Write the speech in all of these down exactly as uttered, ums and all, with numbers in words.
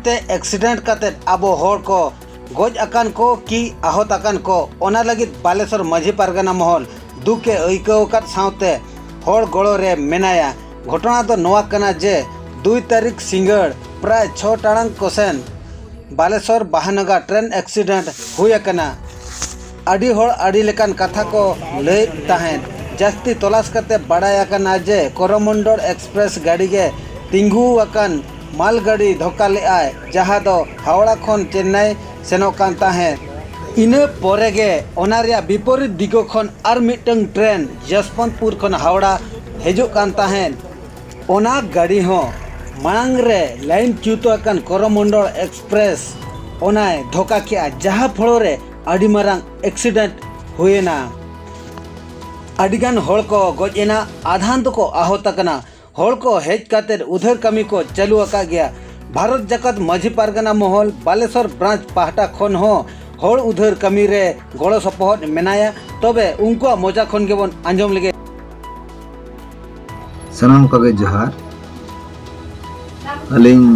ᱛᱮ ᱮᱠᱥᱤᱰᱮᱱᱴ ᱠᱟᱛᱮ ᱟᱵᱚ ᱦᱚᱲ ᱠᱚ ᱜᱚᱡ ᱟᱠᱟᱱ ᱠᱚ ᱠᱤ ᱟᱦᱚᱛ ᱟᱠᱟᱱ ᱠᱚ, ᱚᱱᱟ ᱞᱟᱹᱜᱤᱫ ᱵᱟᱞᱮᱥᱚᱨ ᱢᱟᱹᱡᱷᱤ ᱯᱟᱨᱜᱟᱱᱟ ᱢᱚᱦᱚᱞ ᱫᱩᱠ ᱮ ᱟᱹᱭᱠᱟᱹᱣ ᱟᱠᱟᱫ ᱥᱟᱶᱛᱮ ᱦᱚᱲ ᱜᱚᱲᱚ ᱨᱮ ᱢᱮᱱᱟᱭᱟ᱾ ᱜᱷᱚᱴᱚᱱᱟ ᱫᱚ ᱱᱚᱣᱟ ᱠᱟᱱᱟ ᱡᱮ ᱫᱩᱭ ᱛᱟᱹᱨᱤᱠᱷ ᱥᱤᱸᱜᱟᱹᱲ ᱯᱨᱟᱭ ᱪᱷᱚ ᱴᱟᱲᱟᱝ ᱠᱚᱥᱮᱱ ᱵᱟᱞᱮᱥᱚᱨ ᱵᱟᱦᱟᱱᱟᱜᱟ ᱴᱨᱮᱱ ᱮᱠᱥᱤᱰᱮᱱᱴ ᱦᱩᱭ ᱟᱠᱟᱱᱟ᱾ ᱟᱹᱰᱤ ᱦᱚᱲ ᱟᱹᱰᱤ ᱞᱮᱠᱟᱱ ᱠᱟᱛᱷᱟ ᱠᱚ ᱞᱟᱹᱭᱮᱫ ᱛᱟᱦᱮᱸᱫ᱾ ᱡᱟᱹᱥᱛᱤ ᱛᱚᱞᱟᱥ ᱠᱟᱛᱮ ᱵᱟᱲᱟᱭ ᱟᱠᱟᱱᱟ ᱡᱮ ᱠᱚᱨᱚᱢᱚᱱᱰᱚᱞ ᱮᱠᱥᱯᱨᱮᱥ ᱜᱟᱹᱰᱤ ᱜᱮ ᱛᱤᱸᱜᱩ ᱟᱠᱟᱱ ᱢᱟᱞ ᱜᱟᱹᱰᱤ ᱫᱷᱚᱠᱟ ᱞᱮᱫᱼᱟᱭ, ᱡᱟᱦᱟᱸ ᱫᱚ ᱦᱟᱣᱲᱟ ᱠᱷᱚᱱ ᱪᱮᱱᱱᱟᱭ ᱥᱮᱱᱚᱜ ᱠᱟᱱ ᱛᱟᱦᱮᱸᱫ᱾ ᱤᱱᱟᱹ ᱯᱚᱨᱮ ᱜᱮ ᱚᱱᱟ ᱨᱮᱭᱟᱜ ᱵᱤᱯᱚᱨᱤᱛ ᱫᱤᱜᱚ ᱠᱷᱚᱱ ᱟᱨ ᱢᱤᱫᱴᱟᱝ ᱴᱨᱮᱱ ᱡᱚᱥᱵᱚᱱᱛᱯᱩᱨ ᱠᱷᱚᱱ ᱦᱟᱣᱲᱟ ᱦᱤᱡᱩᱜ ᱠᱟᱱ ᱛᱟᱦᱮᱸᱫ᱾ ᱚᱱᱟ ᱜᱟᱹᱰᱤ ᱦᱚᱸ ᱢᱟᱲᱟᱝ ᱨᱮ ᱞᱟᱭᱤᱱ ᱪᱩᱛ ᱟᱠᱟᱱ ᱠᱚᱨᱚᱢᱚᱱᱰᱚᱞ ᱮᱠᱥᱯᱨᱮᱥ ᱚᱱᱟᱭ ᱫᱷᱚᱠᱟ ᱠᱮᱜᱼᱟ, ᱡᱟᱦᱟᱸ ᱯᱷᱚᱲᱚ ᱨᱮ ᱟᱹᱰᱤ ᱢᱟᱨᱟᱝ ᱮᱠᱥᱤᱰᱮᱱᱴ ᱦᱩᱭᱮᱱᱟ᱾ ᱟᱹᱰᱤᱜᱟᱱ ᱦᱚᱲ ᱠᱚ ᱜᱚᱡ ᱮᱱᱟ, ᱟᱫᱷᱟᱱ ᱫᱚᱠᱚ ᱟᱦᱚᱛ ᱟᱠᱟᱱᱟ᱾ ᱦᱚᱲ ᱠᱚ ᱦᱮᱡ ᱠᱟᱛᱮ ᱩᱫᱷᱟᱹᱨ ᱠᱟᱹᱢᱤ ᱠᱚ ᱪᱟᱹᱞᱩ ᱟᱠᱟᱫ ᱜᱮᱭᱟ᱾ ᱵᱷᱟᱨᱚᱛ ᱡᱟᱠᱟᱛ ᱢᱟᱹᱡᱷᱤ ᱯᱟᱨᱜᱟᱱᱟ ᱢᱚᱦᱚᱞ ᱵᱟᱞᱮᱥᱚᱨ ᱵᱨᱟᱧᱪ ᱯᱟᱦᱴᱟ ᱠᱷᱚᱱ ᱦᱚᱸ ᱦᱚᱲ ᱩᱫᱷᱟᱹᱨ ᱠᱟᱹᱢᱤ ᱨᱮ ᱜᱚᱲᱚ ᱥᱚᱯᱚᱦᱚᱫ ᱢᱮᱱᱟᱭᱟ᱾ ᱛᱚᱵᱮ ᱩᱱᱠᱩᱣᱟᱜ ᱢᱚᱪᱟ ᱠᱷᱚᱱ ᱜᱮᱵᱚᱱ ᱟᱸᱡᱚᱢ ᱞᱮᱜᱮ᱾ ᱥᱟᱱᱟᱢ ᱠᱚᱜᱮ ᱡᱚᱦᱟᱨ᱾ ᱟᱹᱞᱤᱧ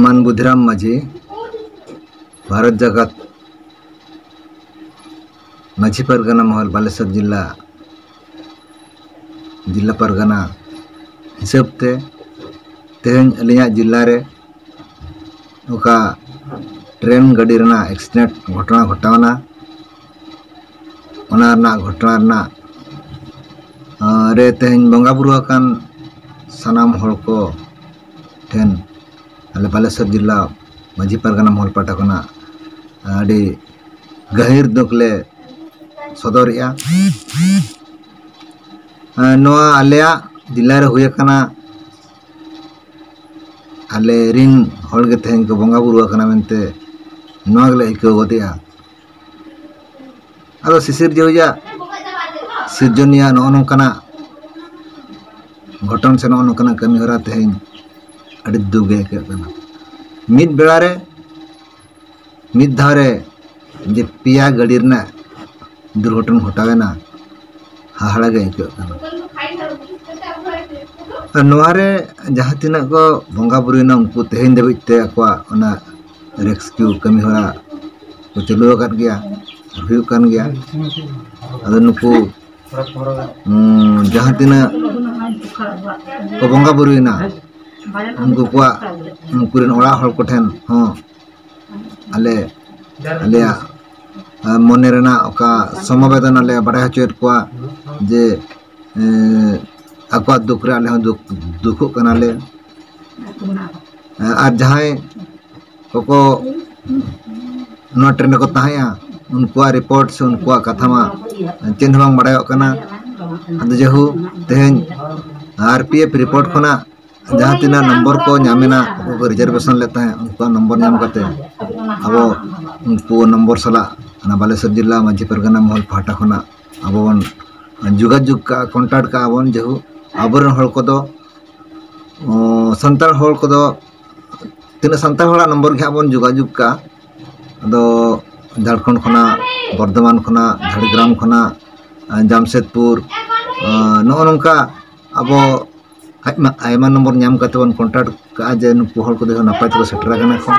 ᱢᱟᱱ ᱵᱩᱫᱷᱤᱨᱟᱢ ᱢᱟᱹᱡᱷᱤ, ᱵᱷᱟᱨᱚᱛ ᱡᱟᱠᱟᱛ ᱢᱟᱹᱡᱷᱤ ᱯᱟᱨᱜᱟᱱᱟ ᱢᱚᱦᱚᱞ ᱵᱟᱞᱮᱥᱚᱨ ᱡᱤᱞᱟ, ᱡᱤᱞᱟ ᱯᱟᱨᱜᱟᱱᱟ ᱦᱤᱥᱟᱹᱵ ᱛᱮ ᱛᱮᱦᱮᱧ ᱟᱹᱞᱤᱧᱟᱜ ᱡᱤᱞᱟ ᱨᱮ ᱚᱠᱟ ᱴᱨᱮᱱ ᱜᱟᱹᱰᱤ ᱨᱮᱱᱟᱜ ᱮᱠᱥᱤᱰᱮᱱᱴ ᱜᱷᱚᱴᱚᱱᱟ ᱜᱷᱚᱴᱟᱣᱱᱟ, ᱚᱱᱟ ᱨᱮᱱᱟᱜ ᱜᱷᱚᱴᱚᱱᱟ ᱨᱮᱱᱟᱜ, ᱟᱸ, ᱨᱮ ᱛᱮᱦᱮᱧ ᱵᱚᱸᱜᱟ ᱵᱩᱨᱩ ᱟᱠᱟᱱ ᱥᱟᱱᱟᱢ ᱦᱚᱲ ᱠᱚ ᱴᱷᱮᱱ ᱟᱞᱮ ᱵᱟᱞᱮᱥᱚᱨ ᱡᱤᱞᱟ ᱢᱟᱹᱡᱷᱤ ᱯᱟᱨᱜᱟᱱᱟ ᱢᱚᱦᱚᱞ ᱯᱟᱦᱴᱟ ᱠᱷᱚᱱᱟᱜ ᱟᱹᱰᱤ ᱜᱟᱹᱦᱤᱨ ᱫᱩᱠ ᱞᱮ ᱥᱚᱫᱚᱨᱮᱜᱼᱟ᱾ ᱟᱸ, ᱱᱚᱣᱟ ᱟᱞᱮᱭᱟᱜ ᱡᱤᱞᱟ ᱨᱮ ᱦᱩᱭ ᱟᱠᱟᱱᱟ, ᱟᱞᱮ ᱨᱤᱱ ᱦᱚᱲ ᱜᱮ ᱛᱮᱦᱮᱧ ᱠᱚ ᱵᱚᱸᱜᱟ ᱵᱩᱨᱩ ᱟᱠᱟᱱᱟ ᱢᱮᱱᱛᱮ ᱱᱚᱣᱟ ᱜᱮᱞᱮ ᱟᱹᱭᱠᱟᱹᱣ ᱜᱚᱫᱮᱜᱼᱟ᱾ ᱟᱫᱚ ᱥᱤᱥᱤᱨᱡᱟᱹᱣᱤᱡᱟᱜ ᱥᱤᱨᱡᱚᱱᱤᱭᱟᱹ ᱱᱚᱜᱼᱚ ᱱᱚᱝᱠᱟᱱᱟᱜ ᱜᱷᱚᱴᱚᱱ ᱥᱮ ᱱᱚᱜᱼᱚ ᱱᱚᱝᱠᱟᱱᱟᱜ ᱠᱟᱹᱢᱤ ᱦᱚᱨᱟ ᱛᱮᱦᱮᱧ ᱟᱹᱰᱤ ᱫᱩᱠ ᱜᱮ ᱟᱹᱭᱠᱟᱹᱜ ᱠᱟᱱᱟ᱾ ᱢᱤᱫ ᱵᱮᱲᱟ ᱨᱮ, ᱢᱤᱫ ᱫᱷᱟᱣ ᱨᱮ ᱡᱮ ᱯᱮᱭᱟ ᱜᱟᱹᱰᱤ ᱨᱮᱱᱟᱜ ᱫᱩᱨᱜᱷᱚᱴᱚᱱ ᱜᱷᱚᱴᱟᱣᱮᱱᱟ, ᱦᱟᱦᱟᱲᱟ ᱜᱮ ᱟᱹᱭᱠᱟᱹᱜ ᱠᱟᱱᱟ᱾ ᱟᱨ ᱱᱚᱣᱟ ᱨᱮ ᱡᱟᱦᱟᱸ ᱛᱤᱱᱟᱹᱜ ᱠᱚ ᱵᱚᱸᱜᱟ ᱵᱩᱨᱩᱭᱮᱱᱟ, ᱩᱱᱠᱩ ᱛᱮᱦᱮᱧ ᱫᱷᱟᱹᱵᱤᱡ ᱛᱮ ᱟᱠᱚᱣᱟᱜ ᱚᱱᱟ ᱨᱮᱥᱠᱤᱭᱩ ᱠᱟᱹᱢᱤ ᱦᱚᱨᱟ ᱠᱚ ᱪᱟᱹᱞᱩ ᱟᱠᱟᱫ ᱜᱮᱭᱟ, ᱦᱩᱭᱩᱜ ᱠᱟᱱ ᱜᱮᱭᱟ᱾ ᱟᱫᱚ ᱱᱩᱠᱩ, ᱩᱸ, ᱡᱟᱦᱟᱸ ᱛᱤᱱᱟᱹᱜ ᱠᱚ ᱵᱚᱸᱜᱟ ᱵᱩᱨᱩᱭᱮᱱᱟ, ᱩᱱᱠᱩ ᱠᱚᱣᱟᱜ, ᱩᱱᱠᱩ ᱨᱮᱱ ᱚᱲᱟᱜ ᱦᱚᱲ ᱠᱚᱴᱷᱮᱱ ᱦᱚᱸ ᱟᱞᱮ, ᱟᱞᱮᱭᱟᱜ, ᱟᱸ, ᱢᱚᱱᱮ ᱨᱮᱱᱟᱜ ᱚᱠᱟ ᱥᱚᱢᱚᱵᱮᱫᱚᱱᱟ ᱞᱮ ᱵᱟᱰᱟᱭ ᱦᱚᱪᱚᱭᱮᱫ ᱠᱚᱣᱟ ᱡᱮ, ᱮᱸ, ᱟᱠᱚᱣᱟᱜ ᱫᱩᱠ ᱨᱮ ᱟᱞᱮ ᱦᱚᱸ ᱫᱩᱠ, ᱫᱩᱠᱷᱚᱜ ᱠᱟᱱᱟᱞᱮ᱾ ᱮᱸ, ᱟᱨ ᱡᱟᱦᱟᱸᱭ ᱠᱚᱠᱚ ᱱᱚᱣᱟ ᱴᱨᱮᱱ ᱨᱮᱠᱚ ᱛᱟᱦᱮᱸᱜᱼᱟ, ᱩᱱᱠᱩᱣᱟᱜ ᱨᱤᱯᱳᱨᱴ ᱥᱮ ᱩᱱᱠᱩᱣᱟᱜ ᱠᱟᱛᱷᱟ ᱢᱟ ᱪᱮᱫ ᱦᱚᱸ ᱵᱟᱝ ᱵᱟᱰᱟᱭᱚᱜ ᱠᱟᱱᱟ᱾ ᱟᱫᱚ ᱡᱮᱦᱩ ᱛᱮᱦᱮᱧ ᱟᱨ ᱯᱤ ᱮᱯᱷ ᱨᱤᱯᱳᱨᱴ ᱠᱷᱚᱱᱟᱜ ᱡᱟᱦᱟᱸ ᱛᱤᱱᱟᱹᱜ ᱱᱚᱢᱵᱚᱨ ᱠᱚ ᱧᱟᱢ ᱮᱱᱟ, ᱚᱠᱚᱭ ᱠᱚ ᱨᱤᱡᱟᱨᱵᱷᱮᱥᱚᱱ ᱞᱮᱫ ᱛᱟᱦᱮᱸᱫ, ᱩᱱᱠᱩᱣᱟᱜ ᱱᱚᱢᱵᱚᱨ ᱧᱟᱢ ᱠᱟᱛᱮ ᱟᱵᱚ ᱩᱱᱠᱩ ᱱᱚᱢᱵᱚᱨ ᱥᱟᱞᱟᱜ ᱚᱱᱟ ᱵᱟᱞᱮᱥᱚᱨ ᱡᱤᱞᱟ ᱢᱟᱹᱡᱷᱤ ᱯᱟᱨᱜᱟᱱᱟ ᱢᱚᱦᱚᱞ ᱯᱟᱦᱴᱟ ᱠᱷᱚᱱᱟᱜ ᱟᱵᱚ ᱵᱚᱱ ᱡᱳᱜᱟᱡᱳᱜᱽ ᱠᱟᱜᱼᱟ, ᱠᱚᱱᱴᱟᱠᱴ ᱠᱟᱜᱼᱟ ᱵᱚᱱ᱾ ᱡᱮᱦᱩ ᱟᱵᱚᱨᱮᱱ ᱦᱚᱲ ᱠᱚᱫᱚ, ᱚ, ᱥᱟᱱᱛᱟᱲ ᱦᱚᱲ ᱠᱚᱫᱚ ᱛᱤᱱᱟᱹᱜ ᱥᱟᱱᱛᱟᱲ ᱦᱚᱲᱟᱜ ᱱᱚᱢᱵᱚᱨ ᱜᱮ ᱦᱟᱸᱜ ᱵᱚᱱ ᱡᱳᱜᱟᱡᱳᱜᱽ ᱠᱟᱜᱼᱟ᱾ ᱟᱫᱚ ᱡᱷᱟᱲᱠᱷᱚᱸᱰ ᱠᱷᱚᱱᱟᱜ, ᱵᱚᱨᱫᱷᱚᱢᱟᱱ ᱠᱷᱚᱱᱟᱜ, ᱡᱷᱟᱲᱜᱨᱟᱢ ᱠᱷᱚᱱᱟᱜ, ᱟᱸ, ᱡᱟᱢᱥᱮᱫᱽᱯᱩᱨ, ᱟᱸ, ᱱᱚᱜᱼᱚ ᱱᱚᱝᱠᱟ ᱟᱵᱚ ᱟᱭᱢᱟ, ᱟᱭᱢᱟ ᱱᱚᱢᱵᱚᱨ ᱧᱟᱢ ᱠᱟᱛᱮ ᱵᱚᱱ ᱠᱚᱱᱴᱟᱠᱴ ᱠᱟᱜᱼᱟ ᱡᱮ ᱱᱩᱠᱩ ᱦᱚᱲ ᱠᱚᱫᱚ ᱱᱟᱯᱟᱭ ᱛᱮᱠᱚ ᱥᱮᱴᱮᱨ ᱟᱠᱟᱱᱟ ᱠᱚ᱾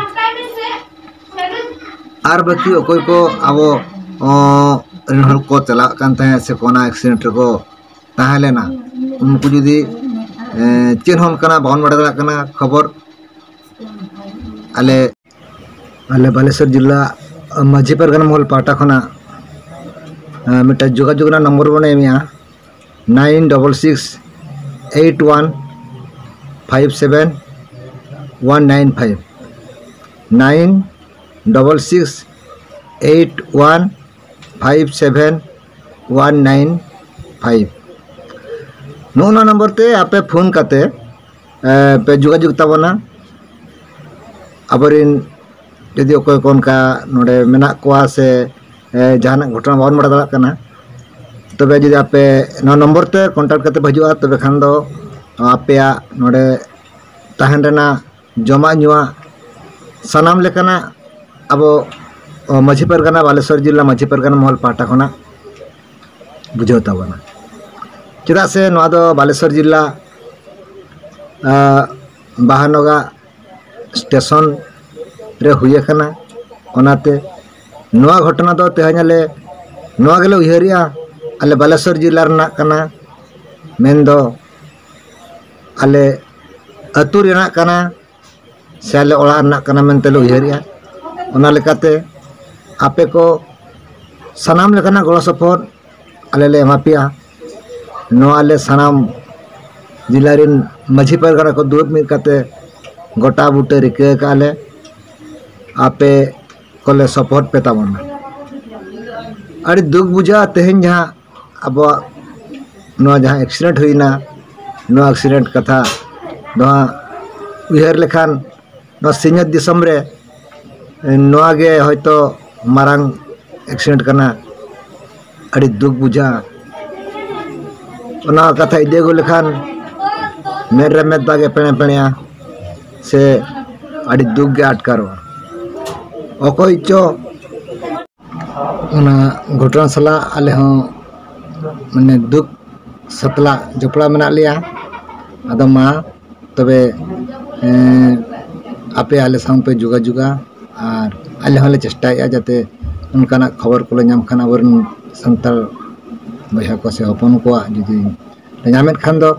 ᱟᱨ ᱵᱟᱹᱠᱤ ᱚᱠᱚᱭ ᱠᱚ ᱟᱵᱚ, ᱚᱸ, ᱨᱮᱱ ᱦᱚᱲ ᱠᱚ ᱪᱟᱞᱟᱜ ᱠᱟᱱ ᱛᱟᱦᱮᱸᱫ ᱥᱮ ᱠᱚ ᱚᱱᱟ ᱮᱠᱥᱤᱰᱮᱱᱴ ᱨᱮᱠᱚ ᱛᱟᱦᱮᱸ ᱞᱮᱱᱟ, ᱩᱱᱠᱩ ᱡᱩᱫᱤ, ᱮᱸ, ᱪᱮᱫ ᱦᱚᱸ ᱚᱱᱠᱟᱱᱟᱜ ᱵᱟᱵᱚᱱ ᱵᱟᱲᱟᱭ ᱫᱟᱲᱮᱭᱟᱜ ᱠᱟᱱᱟ ᱠᱷᱚᱵᱚᱨ, ᱟᱞᱮ, ᱟᱞᱮ ᱵᱟᱞᱮᱥᱚᱨ ᱡᱤᱞᱟ ᱢᱟᱹᱡᱷᱤ ᱯᱟᱨᱜᱟᱱᱟ ᱢᱚᱦᱚᱞ ᱯᱟᱦᱴᱟ ᱠᱷᱚᱱᱟᱜ, ᱮᱸ, ᱢᱤᱫᱴᱟᱝ ᱡᱳᱜᱟᱡᱳᱜᱽ ᱨᱮᱱᱟᱜ ᱱᱚᱢᱵᱚᱨ ᱵᱚᱱ ᱮᱢᱮᱜᱼᱟ, nine double six eight one five seven one nine five, nine double six eight one five seven one nine five᱾ ᱱᱚᱜᱼᱚ ᱱᱚᱣᱟ ᱱᱚᱢᱵᱚᱨ ᱛᱮ ᱟᱯᱮ ᱯᱷᱳᱱ ᱠᱟᱛᱮ, ᱮ, ᱯᱮ ᱡᱳᱜᱟᱡᱳᱜᱽ ᱛᱟᱵᱚᱱᱟ᱾ ᱟᱵᱚᱨᱮᱱ ᱡᱩᱫᱤ ᱚᱠᱚᱭ ᱠᱚ ᱚᱱᱠᱟ ᱱᱚᱰᱮ ᱢᱮᱱᱟᱜ ᱠᱚᱣᱟ ᱥᱮ, ᱮ, ᱡᱟᱦᱟᱱᱟᱜ ᱜᱷᱚᱴᱚᱱᱟ ᱵᱟᱵᱚᱱ ᱵᱟᱲᱟᱭ ᱫᱟᱲᱮᱭᱟᱜ ᱠᱟᱱᱟ, ᱛᱚᱵᱮ ᱡᱩᱫᱤ ᱟᱯᱮ ᱱᱚᱣᱟ ᱱᱚᱢᱵᱚᱨ ᱛᱮ ᱠᱚᱱᱴᱟᱠᱴ ᱠᱟᱛᱮ ᱯᱮ ᱦᱤᱡᱩᱜᱼᱟ, ᱛᱚᱵᱮ ᱠᱷᱟᱱ ᱫᱚ ᱟᱯᱮᱭᱟᱜ ᱱᱚᱰᱮ ᱛᱟᱦᱮᱱ ᱨᱮᱱᱟᱜ, ᱡᱚᱢᱟᱜ ᱧᱩᱣᱟᱜ, ᱥᱟᱱᱟᱢ ᱞᱮᱠᱟᱱᱟᱜ ᱟᱵᱚ, ᱚ, ᱢᱟᱹᱡᱷᱤ ᱯᱟᱨᱜᱟᱱᱟ, ᱵᱟᱞᱮᱥᱚᱨ ᱡᱤᱞᱟ ᱢᱟᱹᱡᱷᱤ ᱯᱟᱨᱜᱟᱱᱟ ᱢᱚᱦᱚᱞ ᱯᱟᱦᱴᱟ ᱠᱷᱚᱱᱟᱜ ᱵᱩᱡᱷᱟᱹᱣ ᱛᱟᱵᱚᱱᱟ᱾ ᱪᱮᱫᱟᱜ ᱥᱮ ᱱᱚᱣᱟ ᱫᱚ ᱵᱟᱞᱮᱥᱚᱨ ᱡᱤᱞᱟ ᱵᱟᱦᱟᱱᱚᱜᱟ ᱥᱴᱮᱥᱚᱱ ᱨᱮ ᱦᱩᱭ ᱟᱠᱟᱱᱟ᱾ ᱚᱱᱟᱛᱮ ᱱᱚᱣᱟ ᱜᱷᱚᱴᱚᱱᱟ ᱫᱚ ᱛᱮᱦᱮᱧ ᱟᱞᱮ ᱱᱚᱣᱟ ᱜᱮᱞᱮ ᱩᱭᱦᱟᱹᱨᱮᱜᱼᱟ, ᱟᱞᱮ ᱵᱟᱞᱮᱥᱚᱨ ᱡᱮᱞᱟ ᱨᱮᱱᱟᱜ ᱠᱟᱱᱟ, ᱢᱮᱱᱫᱚ ᱟᱞᱮ ᱟᱹᱛᱩ ᱨᱮᱱᱟᱜ ᱠᱟᱱᱟ ᱥᱮ ᱟᱞᱮ ᱚᱲᱟᱜ ᱨᱮᱱᱟᱜ ᱠᱟᱱᱟ ᱢᱮᱱᱛᱮ ᱞᱮ ᱩᱭᱦᱟᱹᱨᱮᱜᱼᱟ᱾ ᱚᱱᱟ ᱞᱮᱠᱟᱛᱮ ᱟᱯᱮ ᱠᱚ ᱥᱟᱱᱟᱢ ᱞᱮᱠᱟᱱᱟᱜ ᱜᱚᱲᱚ ᱥᱚᱯᱚᱦᱚᱫ ᱟᱞᱮ ᱞᱮ ᱮᱢᱟ ᱯᱮᱭᱟ᱾ ᱱᱚᱣᱟ ᱟᱞᱮ ᱥᱟᱱᱟᱢ ᱡᱮᱞᱟ ᱨᱮᱱ ᱢᱟᱹᱡᱷᱤ ᱯᱟᱨᱜᱟᱱᱟ ᱠᱚ ᱫᱩᱲᱩᱵ ᱢᱤᱫ ᱠᱟᱛᱮ ᱜᱚᱴᱟ ᱵᱩᱴᱟᱹ ᱨᱤᱠᱟᱹ ᱟᱠᱟᱫᱼᱟ ᱞᱮ, ᱟᱯᱮ ᱠᱚᱞᱮ ᱥᱚᱯᱚᱦᱚᱫ ᱯᱮ ᱛᱟᱵᱚᱱᱟ᱾ ᱟᱹᱰᱤ ᱫᱩᱠ ᱵᱩᱡᱷᱟᱹᱜᱼᱟ ᱛᱮᱦᱮᱧ ᱡᱟᱦᱟᱸ ᱟᱵᱚᱣᱟᱜ ᱱᱚᱣᱟ ᱡᱟᱦᱟᱸ ᱮᱠᱥᱤᱰᱮᱱᱴ ᱦᱩᱭᱱᱟ, ᱱᱚᱣᱟ ᱮᱠᱥᱤᱰᱮᱱᱴ ᱠᱟᱛᱷᱟ ᱫᱚ ᱦᱟᱸᱜ ᱩᱭᱦᱟᱹᱨ ᱞᱮᱠᱷᱟᱱ ᱱᱚᱣᱟ ᱥᱤᱧᱚᱛ ᱫᱤᱥᱚᱢ ᱨᱮ ᱱᱚᱣᱟ ᱜᱮ ᱦᱚᱭᱛᱳ ᱢᱟᱨᱟᱝ ᱮᱠᱥᱤᱰᱮᱱᱴ ᱠᱟᱱᱟ᱾ ᱟᱹᱰᱤ ᱫᱩᱠ ᱵᱩᱡᱷᱟᱹᱜᱼᱟ᱾ ᱚᱱᱟ ᱠᱟᱛᱷᱟ ᱤᱫᱤ ᱟᱹᱜᱩ ᱞᱮᱠᱷᱟᱱ ᱢᱮᱫ ᱨᱮ ᱢᱮᱫ ᱫᱟᱜ ᱮ ᱯᱮᱬᱮ ᱯᱮᱬᱮᱭᱟ ᱥᱮ ᱟᱹᱰᱤ ᱫᱩᱠ ᱜᱮ ᱟᱴᱠᱟᱨᱚᱜᱼᱟ᱾ ᱚᱠᱚᱭ ᱪᱚ ᱚᱱᱟ ᱜᱷᱚᱴᱚᱱᱟ ᱥᱟᱞᱟᱜ ᱟᱞᱮ ᱦᱚᱸ ᱢᱟᱱᱮ ᱫᱩᱠ ᱥᱟᱛᱞᱟᱜ ᱡᱚᱯᱲᱟᱣ ᱢᱮᱱᱟᱜ ᱞᱮᱭᱟ᱾ ᱟᱫᱚ ᱢᱟ ᱛᱚᱵᱮ, ᱮᱸ, ᱟᱯᱮ ᱟᱞᱮ ᱥᱟᱶ ᱯᱮ ᱡᱳᱜᱟᱡᱳᱜᱟ ᱟᱨ ᱟᱞᱮ ᱦᱚᱸᱞᱮ ᱪᱮᱥᱴᱟᱭᱮᱫᱼᱟ ᱡᱟᱛᱮ ᱚᱱᱠᱟᱱᱟᱜ ᱠᱷᱚᱵᱚᱨ ᱠᱚᱞᱮ ᱧᱟᱢ ᱠᱷᱟᱱ ᱟᱵᱚᱨᱮᱱ ᱥᱟᱱᱛᱟᱲ ᱵᱚᱭᱦᱟ ᱠᱚ ᱥᱮ ᱦᱚᱯᱚᱱ ᱠᱚᱣᱟᱜ ᱡᱩᱫᱤ ᱞᱮ ᱧᱟᱢᱮᱫ ᱠᱷᱟᱱ ᱫᱚ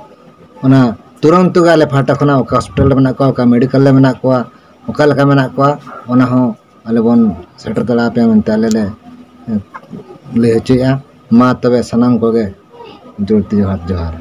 ᱚᱱᱟ ᱛᱩᱨᱟᱹᱱᱛ ᱜᱮ ᱟᱞᱮ ᱯᱟᱦᱴᱟ ᱠᱷᱚᱱᱟᱜ ᱚᱠᱟ ᱦᱚᱥᱯᱤᱴᱟᱞ ᱨᱮ ᱢᱮᱱᱟᱜ ᱠᱚᱣᱟ, ᱚᱠᱟ ᱢᱮᱰᱤᱠᱟᱞ ᱨᱮ ᱢᱮᱱᱟᱜ ᱠᱚᱣᱟ, ᱚᱠᱟ ᱞᱮᱠᱟ ᱢᱮᱱᱟᱜ ᱠᱚᱣᱟ, ᱚᱱᱟ ᱦᱚᱸ ᱟᱞᱮ ᱵᱚᱱ ᱥᱮᱴᱮᱨ ᱫᱟᱲᱮᱭᱟᱯᱮᱭᱟ ᱢᱮᱱᱛᱮ ᱟᱞᱮ ᱞᱮ, ᱮᱸ, ᱞᱟᱹᱭ ᱦᱚᱪᱚᱭᱮᱫᱼᱟ᱾ ᱢᱟ ᱛᱚᱵᱮ ᱥᱟᱱᱟᱢ ᱠᱚᱜᱮ ᱡᱳᱨᱛᱮ ᱡᱚᱦᱟᱨ, ᱡᱚᱦᱟᱨ᱾